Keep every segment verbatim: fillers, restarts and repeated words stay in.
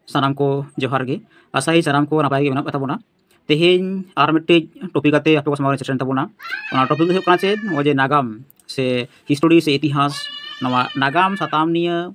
ᱥᱟᱱᱟᱢ ᱠᱚ ᱡᱚᱦᱟᱨ ᱜᱮ᱾ ᱟᱥᱟᱭᱟᱹᱧ ᱥᱟᱱᱟᱢ ᱠᱚ ᱱᱟᱯᱟᱭ ᱜᱮ ᱢᱮᱱᱟᱜ ᱠᱚ ᱛᱟᱵᱚᱱᱟ᱾ ᱛᱮᱦᱮᱧ ᱟᱨ ᱢᱤᱫᱴᱤᱡ ᱴᱚᱯᱤᱠ ᱟᱛᱮ ᱟᱯᱮ ᱠᱚ ᱥᱟᱢᱟᱝ ᱨᱮ ᱥᱮᱴᱮᱨᱮᱱ ᱛᱟᱵᱚᱱᱟ᱾ ᱚᱱᱟ ᱴᱚᱯᱤᱠ ᱫᱚ ᱦᱩᱭᱩᱜ ᱠᱟᱱᱟ ᱪᱮᱫ? ᱱᱚᱜᱼᱚᱭ ᱡᱮ ᱱᱟᱜᱟᱢ ᱥᱮ ᱦᱤᱥᱴᱳᱨᱤ ᱥᱮ ᱤᱛᱤᱦᱟᱥ, ᱱᱚᱣᱟ ᱱᱟᱜᱟᱢ ᱥᱟᱛᱟᱢ ᱱᱤᱭᱟᱹ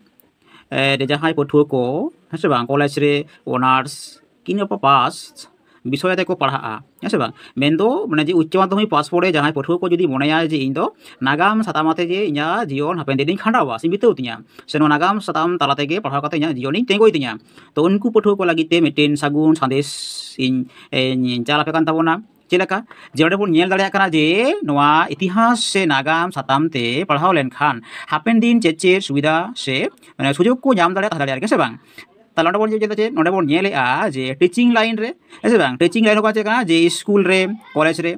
ᱮ, ᱨᱮ ᱡᱟᱦᱟᱸᱭ ᱯᱟᱹᱴᱷᱩᱣᱟᱹ ᱠᱚ, ᱦᱮᱸ ᱥᱮ ᱵᱟᱝ, ᱠᱚᱞᱮᱡᱽ ᱨᱮ ᱚᱱᱟᱨᱥ ᱠᱤᱝᱵᱟ ᱯᱟᱥ ᱵᱤᱥᱚᱭ ᱟᱛᱮ ᱠᱚ ᱯᱟᱲᱦᱟᱜᱼᱟ, ᱦᱮᱸ ᱥᱮ ᱵᱟᱝ? ᱢᱮᱱᱫᱚ ᱢᱟᱱᱮ ᱡᱮ ᱩᱪᱪᱚ ᱢᱟᱫᱽᱫᱷᱚᱢᱤᱠ ᱯᱟᱥ ᱯᱚᱨᱮ ᱡᱟᱦᱟᱸᱭ ᱯᱟᱹᱴᱷᱩᱣᱟᱹ ᱠᱚ ᱡᱩᱫᱤ ᱢᱚᱱᱮᱭᱟ ᱡᱮ ᱤᱧ ᱫᱚ ᱱᱟᱜᱟᱢ ᱥᱟᱛᱟᱢ ᱟᱛᱮ ᱜᱮ ᱤᱧᱟᱹᱜ ᱡᱤᱭᱚᱱ ᱦᱟᱯᱮᱱ ᱫᱤᱱᱤᱧ ᱠᱷᱟᱸᱰᱟᱣᱟ ᱥᱮᱧ ᱵᱤᱛᱟᱹᱣ ᱛᱤᱧᱟ, ᱥᱮ ᱱᱚᱣᱟ ᱱᱟᱜᱟᱢ ᱥᱟᱛᱟᱢ ᱛᱟᱞᱟ ᱛᱮᱜᱮ ᱯᱟᱲᱦᱟᱣ ᱠᱟᱛᱮ ᱤᱧᱟᱹᱜ ᱡᱤᱭᱚᱱᱤᱧ ᱛᱤᱸᱜᱩᱭ ᱛᱤᱧᱟ, ᱛᱚ ᱩᱱᱠᱩ ᱯᱟᱹᱴᱷᱩᱣᱟᱹ ᱠᱚ ᱞᱟᱹᱜᱤᱫ ᱛᱮ ᱢᱤᱫᱴᱮᱱ ᱥᱟᱹᱜᱩᱱ ᱥᱟᱸᱫᱮᱥ ᱤᱧ, ᱤᱧ ᱪᱟᱞ ᱟᱯᱮ ᱠᱟᱱ ᱛᱟᱵᱚᱱᱟ᱾ ᱪᱮᱫ ᱞᱮᱠᱟ? ᱡᱮ ᱱᱚᱰᱮ ᱵᱚᱱ ᱧᱮᱞ ᱫᱟᱲᱮᱭᱟᱜ ᱠᱟᱱᱟ ᱡᱮ ᱱᱚᱣᱟ ᱤᱛᱤᱦᱟᱥ ᱥᱮ ᱱᱟᱜᱟᱢ ᱥᱟᱛᱟᱢ ᱛᱮ ᱯᱟᱲᱦᱟᱣ ᱞᱮᱱᱠᱷᱟᱱ ᱦᱟᱯᱮᱱ ᱫᱤᱱ ᱪᱮᱫ ᱪᱮᱫ ᱥᱩᱵᱤᱫᱷᱟ ᱥᱥᱮ ᱢᱟᱱᱮ ᱥᱩᱡᱳᱜᱽ ᱠᱚ ᱧᱟᱢ ᱫᱟᱲᱮᱭᱟᱜᱼᱟ, ᱛᱟᱦᱮᱸ ᱫᱟᱲᱮᱭᱟᱜᱼᱟ ᱟᱨᱠᱤ, ᱥᱮ ᱵᱟᱝ? ᱛᱟᱦᱞᱮ ᱱᱚᱰᱮ ᱵᱚᱱ ᱧᱮᱞ ᱪᱮᱫᱟ ᱪᱮᱫ? ᱱᱚᱰᱮ ᱵᱚᱱ ᱧᱮᱞᱮᱫᱼᱟ ᱡᱮ ᱴᱤᱪᱤᱝ ᱞᱟᱭᱤᱱ ᱨᱮ, ᱦᱮᱸ ᱥᱮ ᱵᱟᱝ? ᱴᱤᱪᱤᱝ ᱞᱟᱭᱤᱱ ᱦᱚᱸ ᱪᱮᱫ ᱠᱟᱱᱟ? ᱡᱮ ᱥᱠᱩᱞ ᱨᱮ, ᱠᱚᱞᱮᱡᱽ ᱨᱮ᱾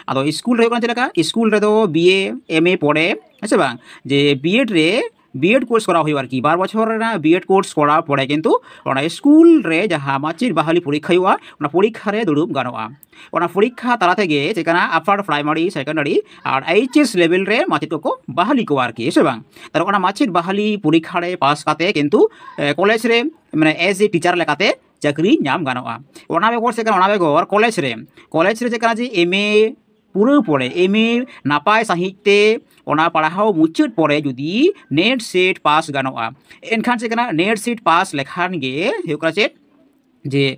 ᱟᱫᱚ ᱥᱠᱩᱞ ᱨᱮ ᱦᱩᱭᱩᱜ ᱠᱟᱱᱟ ᱪᱮᱫ ᱞᱮᱠᱟ? ᱥᱠᱩᱞ ᱨᱮᱫᱚ ᱵᱤ ᱮ ᱮᱢ ᱮ ᱯᱚᱨᱮ, ᱦᱮᱸ ᱥᱮ ᱵᱟᱝ, ᱡᱮ ᱵᱤ ᱮᱰ ᱨᱮ, ᱵᱤ ᱮᱰ ᱠᱳᱨᱥ ᱠᱚᱨᱟᱣ ᱦᱩᱭᱩᱜᱼᱟ ᱟᱨᱠᱤ᱾ ᱵᱟᱨ ᱵᱚᱪᱷᱚᱨ ᱨᱮᱱᱟᱜ ᱵᱤ ᱮᱰ ᱠᱳᱨᱥ ᱠᱚᱨᱟᱣ ᱯᱚᱨᱮ ᱠᱤᱱᱛᱩ ᱚᱱᱟ ᱥᱠᱩᱞ ᱨᱮ ᱡᱟᱦᱟᱸ ᱢᱟᱪᱮᱫ ᱵᱟᱦᱟᱞᱤ ᱯᱚᱨᱤᱠᱠᱷᱟ ᱦᱩᱭᱩᱜᱼᱟ, ᱚᱱᱟ ᱯᱚᱨᱤᱠᱠᱷᱟ ᱨᱮ ᱫᱩᱲᱩᱵ ᱜᱟᱱᱚᱜᱼᱟ᱾ ᱚᱱᱟ ᱯᱚᱨᱤᱠᱠᱷᱟ ᱛᱟᱞᱟ ᱛᱮᱜᱮ ᱪᱮᱫ ᱠᱟᱱᱟ? ᱟᱯᱟᱨ ᱯᱨᱟᱭᱢᱟᱨᱤ, ᱥᱮᱠᱮᱱᱰᱟᱨᱤ ᱟᱨ ᱮᱭᱤᱪ ᱮᱥ ᱞᱮᱵᱮᱞ ᱨᱮ ᱢᱟᱪᱮᱫ ᱠᱚᱠᱚ ᱵᱟᱦᱟᱞᱤ ᱠᱚᱣᱟ ᱟᱨᱠᱤ, ᱦᱮᱸ ᱥᱮ ᱵᱟᱝ? ᱛᱟᱦᱞᱮ ᱚᱱᱟ ᱢᱟᱪᱮᱫ ᱵᱟᱦᱟᱞᱤ ᱯᱚᱨᱤᱠᱠᱷᱟ ᱨᱮ ᱯᱟᱥ ᱠᱟᱛᱮ ᱠᱤᱱᱛᱩ ᱮ, ᱠᱚᱞᱮᱡᱽ ᱨᱮ ᱢᱟᱱᱮ ᱮᱡ ᱮ ᱴᱤᱪᱟᱨ ᱞᱮᱠᱟᱛᱮ ᱪᱟᱹᱠᱨᱤ ᱧᱟᱢ ᱜᱟᱱᱚᱜᱼᱟ᱾ ᱚᱱᱟ ᱵᱮᱜᱚᱨ ᱪᱮᱫ ᱠᱟᱱᱟ? ᱚᱱᱟ ᱵᱮᱜᱚᱨ ᱠᱚᱞᱮᱡᱽ ᱨᱮ, ᱠᱚᱞᱮᱡᱽ ᱨᱮ ᱪᱮᱫ ᱠᱟᱱᱟ ᱡᱮ ᱮᱢ ᱮ ᱯᱩᱨᱟᱹᱣ ᱯᱚᱨᱮ, ᱮᱢ ᱮ ᱱᱟᱯᱟᱭ ᱥᱟᱺᱦᱤᱡ ᱛᱮ ᱚᱱᱟ ᱯᱟᱲᱦᱟᱣ ᱢᱩᱪᱟᱹᱫ ᱯᱚᱨᱮ ᱡᱩᱫᱤ ᱱᱮᱴ ᱥᱮᱴ ᱯᱟᱥ ᱜᱟᱱᱚᱜᱼᱟ, ᱮᱱᱠᱷᱟᱱ ᱪᱮᱫ ᱠᱟᱱᱟ? ᱱᱮᱴ ᱥᱮᱴ ᱯᱟᱥ ᱞᱮᱠᱷᱟᱱ ᱜᱮ ᱦᱩᱭᱩᱜ ᱠᱟᱱᱟ ᱪᱮᱫ? ᱡᱮ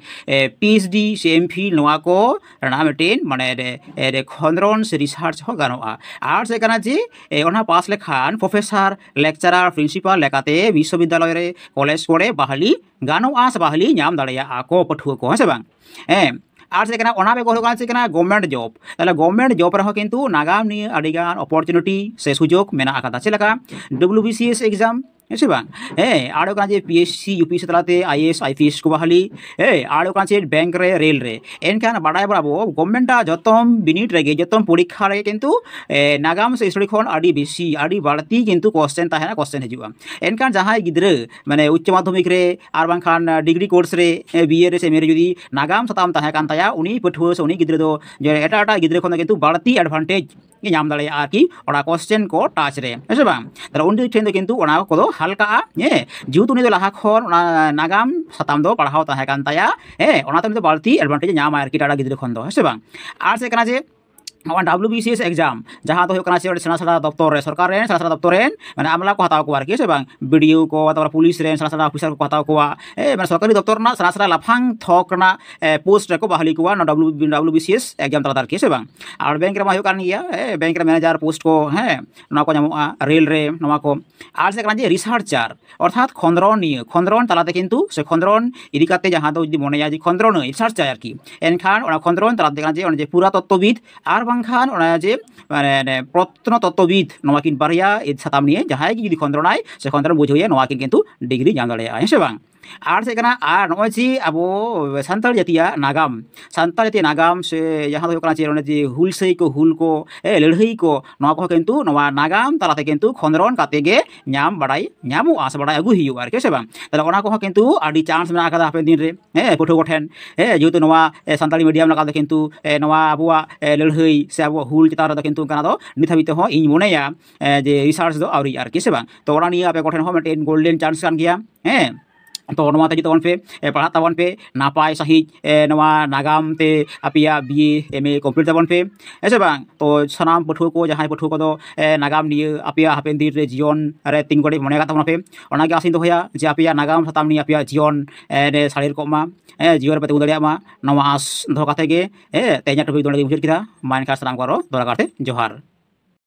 ᱯᱤ ᱮᱭᱤᱪ ᱰᱤ ᱥᱮ ᱮᱢ ᱯᱷᱤᱞ ᱱᱚᱣᱟ ᱠᱚ ᱨᱮᱱᱟᱜ ᱢᱤᱫᱴᱮᱱ ᱢᱟᱱᱮ ᱨᱮ, ᱨᱮ ᱠᱷᱚᱸᱫᱽᱨᱚᱱ ᱥᱮ ᱨᱤᱥᱟᱨᱪ ᱦᱚᱸ ᱜᱟᱱᱚᱜᱼᱟ᱾ ᱟᱨ ᱪᱮᱫ ᱠᱟᱱᱟ ᱡᱮ ᱮ, ᱚᱱᱟ ᱯᱟᱥ ᱞᱮᱠᱷᱟᱱ ᱯᱨᱚᱯᱷᱮᱥᱟᱨ, ᱞᱮᱠᱪᱟᱨᱟᱨ, ᱯᱨᱤᱱᱥᱤᱯᱟᱞ ᱞᱮᱠᱟᱛᱮ ᱵᱤᱥᱥᱚᱵᱤᱫᱽᱫᱟᱞᱚᱭ ᱨᱮ, ᱠᱚᱞᱮᱡᱽ ᱠᱚᱨᱮ ᱵᱟᱦᱟᱞᱤ ᱜᱟᱱᱚᱜᱼᱟ ᱥᱮ ᱵᱟᱦᱟᱞᱤ ᱧᱟᱢ ᱫᱟᱲᱮᱭᱟᱜᱼᱟ ᱠᱚ ᱯᱟᱹᱴᱷᱩᱣᱟᱹ ᱠᱚ, ᱦᱮᱸ ᱥᱮ ᱵᱟᱝ? ᱦᱮᱸ᱾ ᱟᱨ ᱪᱮᱫ ᱠᱟᱱᱟ? ᱚᱱᱟ ᱵᱮᱜᱚᱨ ᱦᱩᱭᱩᱜ ᱠᱟᱱᱟ ᱪᱮᱫ ᱠᱟᱱᱟ? ᱜᱚᱵᱷᱢᱮᱱᱴ ᱡᱚᱵ᱾ ᱛᱟᱦᱞᱮ ᱜᱚᱵᱷᱢᱮᱱᱴ ᱡᱚᱵ ᱨᱮᱦᱚᱸ ᱠᱤᱱᱛᱩ ᱱᱟᱜᱟᱢ ᱱᱤᱭᱮ ᱟᱹᱰᱤᱜᱟᱱ ᱚᱯᱚᱨᱪᱩᱱᱤᱴᱤ ᱥᱮ ᱥᱩᱡᱳᱜᱽ ᱢᱮᱱᱟᱜ ᱟᱠᱟᱫᱟ᱾ ᱪᱮᱫ ᱞᱮᱠᱟ? W B C S exam, ᱦᱮᱸ ᱥᱮ ᱵᱟᱝ? ᱦᱮᱸ, ᱟᱨ ᱦᱩᱭᱩᱜ ᱠᱟᱱᱟ J P H C, U P S C ᱛᱟᱞᱟᱛᱮ I A S, I P S ᱠᱚ ᱵᱟᱦᱟᱞᱤ, ᱦᱮᱸ, ᱟᱨ ᱦᱩᱭᱩᱜ ᱠᱟᱱᱟ ᱪᱮᱫ? ᱵᱮᱝᱠ ᱨᱮ, ᱨᱮᱞ ᱨᱮ᱾ ᱮᱱᱠᱷᱟᱱ ᱵᱟᱰᱟᱭ ᱵᱚᱱ ᱟᱵᱚ ᱜᱚᱵᱷᱢᱮᱱᱴᱟᱜ ᱡᱚᱛᱚᱢ ᱵᱤᱱᱤᱰ ᱨᱮᱜᱮ, ᱡᱚᱛᱚᱢ ᱯᱚᱨᱤᱠᱠᱷᱟ ᱨᱮᱜᱮ ᱠᱤᱱᱛᱩ ᱮ, ᱱᱟᱜᱟᱢ ᱥᱮ ᱦᱤᱥᱴᱳᱨᱤ ᱠᱷᱚᱱ ᱟᱹᱰᱤ ᱵᱮᱥᱤ, ᱟᱹᱰᱤ ᱵᱟᱹᱲᱛᱤ ᱠᱤᱱᱛᱩ ᱠᱚᱥᱪᱮᱱ ᱛᱟᱦᱮᱱᱟ, ᱠᱚᱥᱪᱮᱱ ᱦᱤᱡᱩᱜᱼᱟ᱾ ᱮᱱᱠᱷᱟᱱ ᱡᱟᱦᱟᱸᱭ ᱜᱤᱫᱽᱨᱟᱹ ᱢᱟᱱᱮ ᱩᱪᱪᱚ ᱢᱟᱫᱽᱫᱷᱚᱢᱤᱠ ᱨᱮ ᱟᱨ ᱵᱟᱝᱠᱷᱟᱱ ᱰᱤᱜᱽᱨᱤ ᱠᱳᱨᱥ ᱨᱮ, ᱮ, ᱵᱤ ᱮ ᱨᱮ ᱥᱮ ᱮᱢ ᱮ ᱨᱮ ᱡᱩᱫᱤ ᱱᱟᱜᱟᱢ ᱥᱟᱛᱟᱢ ᱛᱟᱦᱮᱸ ᱠᱟᱱ ᱛᱟᱭᱟ, ᱩᱱᱤ ᱯᱟᱹᱴᱷᱩᱣᱟᱹ ᱥᱮ ᱩᱱᱤ ᱜᱤᱫᱽᱨᱟᱹ ᱫᱚ ᱡᱮ ᱮᱴᱟᱜ ᱮᱴᱟᱜ ᱜᱤᱫᱽᱨᱟᱹ ᱠᱷᱚᱱ ᱫᱚ ᱠᱤᱱᱛᱩ ᱵᱟᱹᱲᱛᱤ ᱮᱰᱵᱷᱟᱱᱴᱮᱡᱽ ᱜᱮ ᱧᱟᱢ ᱫᱟᱲᱮᱭᱟᱜᱼᱟ ᱟᱨᱠᱤ, ᱚᱱᱟ ᱠᱚᱥᱪᱮᱱ ᱠᱚ ᱴᱟᱪ ᱨᱮ, ᱦᱮᱸ ᱥᱮ ᱵᱟᱝ? ᱛᱟᱦᱞᱮ ᱩᱱᱤ ᱴᱷᱮᱱ ᱫᱚ ᱠᱤᱱᱛᱩ ᱚᱱᱟ ᱠᱚᱫᱚ ᱟᱞᱠᱟᱜᱼᱟ᱾ ᱦᱮᱸ, ᱡᱮᱦᱮᱛᱩ ᱩᱱᱤ ᱫᱚ ᱞᱟᱦᱟ ᱠᱷᱚᱱ ᱚᱱᱟ ᱱᱟᱜᱟᱢ ᱥᱟᱛᱟᱢ ᱫᱚ ᱯᱟᱲᱦᱟᱣ ᱛᱟᱦᱮᱸ ᱠᱟᱱ ᱛᱟᱭᱟ, ᱦᱮᱸ, ᱚᱱᱟᱛᱮ ᱩᱱᱤ ᱫᱚ ᱵᱟᱹᱲᱛᱤ advantage ᱮ ᱧᱟᱢᱟ ᱟᱨᱠᱤ ᱮᱴᱟᱜ ᱜᱤᱫᱽᱨᱟᱹ ᱠᱷᱚᱱ ᱫᱚ, ᱦᱮᱸ ᱥᱮ ᱵᱟᱝ? ᱟᱨ ᱪᱮᱫ ᱠᱟᱱᱟ ᱡᱮ ᱱᱚᱣᱟ W B C S exam, ᱡᱟᱦᱟᱸ ᱫᱚ ᱦᱩᱭᱩᱜ ᱠᱟᱱᱟ ᱥᱮ ᱚᱸᱰᱮ ᱥᱮᱬᱟ ᱥᱮᱬᱟ ᱫᱚᱯᱛᱚᱨ ᱨᱮ, ᱥᱚᱨᱠᱟᱨ ᱨᱮᱱ ᱥᱮᱬᱟ ᱥᱮᱬᱟ ᱫᱚᱯᱛᱚᱨ ᱨᱮᱱ ᱢᱟᱱᱮ ᱟᱢᱞᱟ ᱠᱚ ᱦᱟᱛᱟᱣ ᱠᱚᱣᱟ ᱟᱨᱠᱤ, ᱦᱮᱸ ᱥᱮ ᱵᱟᱝ? B D O ᱠᱚ, ᱛᱟᱨᱯᱚᱨᱮ ᱯᱩᱞᱤᱥ ᱨᱮᱱ ᱥᱮᱬᱟ ᱥᱮᱬᱟ ᱚᱯᱷᱤᱥᱟᱨ ᱠᱚᱠᱚ ᱦᱟᱛᱟᱣ ᱠᱚᱣᱟ, ᱦᱮᱸ, ᱢᱟᱱᱮ ᱥᱚᱨᱠᱟᱨᱤ ᱫᱚᱯᱛᱚᱨ ᱨᱮᱱᱟᱜ ᱥᱮᱬᱟ ᱥᱮᱬᱟ ᱞᱟᱯᱷᱟᱝ ᱛᱷᱚᱠ ᱨᱮᱱᱟᱜ ᱯᱳᱥᱴ ᱨᱮᱠᱚ ᱵᱟᱦᱟᱞᱤ ᱠᱚᱣᱟ ᱱᱚᱣᱟ W B C S exam ᱛᱟᱞᱟ ᱛᱮ ᱟᱨᱠᱤ, ᱦᱮᱸ ᱥᱮ ᱵᱟᱝ? ᱟᱨ ᱵᱮᱝᱠ ᱨᱮᱢᱟ ᱦᱩᱭᱩᱜ ᱠᱟᱱ ᱜᱮᱭᱟ, ᱦᱮᱸ, ᱵᱮᱝᱠ ᱨᱮ ᱢᱮᱱᱮᱡᱟᱨ ᱯᱳᱥᱴ ᱠᱚ, ᱦᱮᱸ, ᱱᱚᱣᱟ ᱠᱚ ᱧᱟᱢᱚᱜᱼᱟ, ᱨᱮᱞ ᱨᱮ, ᱱᱚᱣᱟ ᱠᱚ᱾ ᱟᱨ ᱪᱮᱫ ᱠᱟᱱᱟ ᱡᱮ ᱨᱤᱥᱟᱨᱪᱟᱨ, ᱚᱨᱛᱷᱟᱛ ᱠᱷᱚᱸᱫᱽᱨᱚᱱᱤᱭᱟᱹ, ᱠᱷᱚᱸᱫᱽᱨᱚᱱ ᱛᱟᱞᱟᱛᱮ ᱠᱤᱱᱛᱩ ᱥᱮ ᱠᱷᱚᱸᱫᱽᱨᱚᱱ ᱤᱫᱤ ᱠᱟᱛᱮ ᱡᱟᱦᱟᱸ ᱫᱚ ᱡᱩᱫᱤ ᱢᱚᱱᱮᱭᱟ ᱡᱮ ᱠᱷᱚᱸᱫᱽᱨᱚᱱᱟᱹ, ᱨᱤᱥᱟᱨᱪᱟᱭ ᱟᱨᱠᱤ, ᱮᱱᱠᱷᱟᱱ ᱚᱱᱟ ᱠᱷᱚᱸᱫᱽᱨᱚᱱ ᱛᱟᱞᱟᱛᱮ ᱠᱟᱱᱟ ᱡᱮ ᱚᱱᱮ ᱡᱮ ᱯᱩᱨᱟᱛᱚᱛᱛᱚᱵᱤᱫ ᱟᱨ ᱵᱟᱝᱠᱷᱟᱱ ᱚᱱᱟ ᱡᱮ ᱢᱟᱱᱮ ᱯᱨᱚᱛᱱᱚ ᱛᱚᱛᱛᱚᱵᱤᱫ, ᱱᱚᱣᱟ ᱠᱤᱱ ᱵᱟᱨᱭᱟ ᱥᱟᱛᱟᱢ ᱱᱤᱭᱮ ᱡᱟᱦᱟᱸᱭ ᱜᱮ ᱡᱩᱫᱤ ᱠᱷᱚᱸᱫᱽᱨᱚᱱᱟᱭ ᱥᱮ ᱠᱷᱚᱸᱫᱽᱨᱚᱱ ᱵᱩᱡᱷᱟᱹᱣᱭᱟ, ᱱᱚᱣᱟ ᱠᱤᱱ ᱠᱤᱱᱛᱩ ᱰᱤᱜᱽᱨᱤ ᱧᱟᱢ ᱫᱟᱲᱮᱭᱟᱜᱼᱟ, ᱦᱮᱸ ᱥᱮ ᱵᱟᱝ? ᱟᱨ ᱪᱮᱫ ᱠᱟᱱᱟ, ᱟᱨ ᱱᱚᱜᱼᱚᱭ ᱡᱮ ᱟᱵᱚ ᱥᱟᱱᱛᱟᱲ ᱡᱟᱹᱛᱤᱭᱟᱜ ᱱᱟᱜᱟᱢ, ᱥᱟᱱᱛᱟᱲ ᱡᱟᱹᱛᱤᱭᱟᱜ ᱱᱟᱜᱟᱢ ᱥᱮ ᱡᱟᱦᱟᱸ ᱫᱚ ᱦᱩᱭᱩᱜ ᱠᱟᱱᱟ ᱪᱮᱫ, ᱚᱱᱮ ᱡᱮ ᱦᱩᱞᱥᱟᱹᱭ ᱠᱚ, ᱦᱩᱞ ᱠᱚ, ᱮ, ᱞᱟᱹᱲᱦᱟᱹᱭ ᱠᱚ, ᱱᱚᱣᱟ ᱠᱚᱦᱚᱸ ᱠᱤᱱᱛᱩ ᱱᱚᱣᱟ ᱱᱟᱜᱟᱢ ᱛᱟᱞᱟᱛᱮ ᱠᱤᱱᱛᱩ ᱠᱷᱚᱸᱫᱽᱨᱚᱱ ᱠᱟᱛᱮ ᱜᱮ ᱧᱟᱢ ᱵᱟᱲᱟᱭ ᱧᱟᱢᱚᱜᱼᱟ ᱥᱮ ᱵᱟᱲᱟᱭ ᱟᱹᱜᱩᱭ ᱦᱩᱭᱩᱜᱼᱟ ᱟᱨᱠᱤ, ᱥᱮ ᱵᱟᱝ? ᱛᱟᱦᱚᱞᱮ ᱚᱱᱟ ᱠᱚᱦᱚᱸ ᱠᱤᱱᱛᱩ ᱟᱹᱰᱤ ᱪᱟᱱᱥ ᱢᱮᱱᱟᱜ ᱟᱠᱟᱫᱟ ᱦᱟᱯᱮᱱ ᱫᱤᱱ ᱨᱮ, ᱦᱮᱸ, ᱯᱟᱹᱴᱷᱩᱣᱟᱹ ᱠᱚᱴᱷᱮᱱ᱾ ᱦᱮᱸ, ᱡᱮᱦᱮᱛᱩ ᱱᱚᱣᱟ, ᱮ, ᱥᱟᱱᱛᱟᱲᱤ ᱢᱤᱰᱤᱭᱟᱢ ᱞᱮᱠᱟ ᱫᱚ ᱠᱤᱱᱛᱩ, ᱮ, ᱱᱚᱣᱟ ᱟᱵᱚᱣᱟᱜ, ᱮ, ᱞᱟᱹᱲᱦᱟᱹᱭ ᱥᱮ ᱟᱵᱚᱣᱟᱜ ᱦᱩᱞ ᱪᱮᱛᱟᱱ ᱨᱮᱫᱚ ᱠᱤᱱᱛᱩ ᱚᱱᱠᱟᱱᱟᱜ ᱫᱚ ᱱᱤᱛ ᱦᱟᱹᱵᱤᱡ ᱛᱮᱦᱚᱸ ᱤᱧ ᱢᱚᱱᱮᱭᱟ, ᱮ, ᱡᱮ ᱨᱤᱥᱟᱨᱪ ᱫᱚ ᱟᱹᱣᱨᱤᱭᱟᱜᱼᱟ ᱟᱨᱠᱤ, ᱥᱮ ᱵᱟᱝ? ᱛᱚ ᱚᱱᱟ ᱱᱤᱭᱮ ᱟᱯᱮ ᱠᱚᱴᱷᱮᱱ ᱦᱚᱸ ᱢᱤᱫᱴᱮᱱ ᱜᱳᱞᱰᱮᱱ ᱪᱟᱱᱥ ᱠᱟᱱ ᱜᱮᱭᱟ, ᱦᱮᱸ᱾ ᱛᱚ ᱱᱚᱣᱟ ᱛᱮ ᱦᱤᱡᱩᱜ ᱛᱟᱵᱚᱱ ᱯᱮ, ᱮ, ᱯᱟᱲᱦᱟᱜ ᱛᱟᱵᱚᱱ ᱯᱮ, ᱱᱟᱯᱟᱭ ᱥᱟᱺᱦᱤᱡ, ᱮ, ᱱᱚᱣᱟ ᱱᱟᱜᱟᱢ ᱛᱮ ᱟᱯᱮᱭᱟᱜ B A M A complete ᱛᱟᱵᱚᱱ ᱯᱮ, ᱦᱮᱸ ᱥᱮ ᱵᱟᱝ? ᱛᱚ ᱥᱟᱱᱟᱢ ᱯᱟᱹᱴᱷᱩᱣᱟᱹ ᱠᱚ ᱡᱟᱦᱟᱸᱭ ᱯᱟᱹᱴᱷᱩᱣᱟᱹ ᱠᱚᱫᱚ, ᱮ, ᱱᱟᱜᱟᱢ ᱱᱤᱭᱟᱹ ᱟᱯᱮᱭᱟᱜ ᱦᱟᱯᱮᱱ ᱫᱤᱱ ᱨᱮ ᱡᱤᱭᱚᱱ ᱨᱮ ᱛᱤᱸᱜᱩ ᱠᱮᱴᱮᱡ ᱢᱚᱱᱮ ᱟᱠᱟᱫ ᱛᱟᱵᱚᱱᱟ ᱯᱮ, ᱚᱱᱟᱜᱮ ᱟᱥᱤᱧ ᱫᱚᱦᱚᱭᱟ ᱡᱮ ᱟᱯᱮᱭᱟᱜ ᱱᱟᱜᱟᱢ ᱥᱟᱛᱟᱢ ᱱᱤᱭᱮ ᱟᱯᱮᱭᱟᱜ ᱡᱤᱭᱚᱱ, ᱮ, ᱨᱮ ᱥᱟᱹᱨᱤ ᱨᱚᱠᱚᱢ ᱢᱟ, ᱮ, ᱡᱤᱭᱚᱱ ᱨᱮᱯᱮ ᱛᱤᱸᱜᱩ ᱫᱟᱲᱮᱭᱟᱜ ᱢᱟ᱾ ᱱᱚᱣᱟ ᱟᱸᱥ ᱫᱚᱦᱚ ᱠᱟᱛᱮ ᱜᱮ, ᱮ, ᱛᱮᱦᱮᱧᱟᱜ topic ᱫᱚ ᱱᱚᱰᱮ ᱜᱮ ᱢᱩᱪᱟᱹᱫ ᱠᱮᱫᱟ᱾ ᱢᱟ ᱮᱱᱠᱷᱟᱱ ᱥᱟᱱᱟᱢ ᱠᱚ ᱟᱨᱚ ᱫᱚᱦᱲᱟ ᱠᱟᱨᱛᱮ ᱡᱚᱦᱟᱨ᱾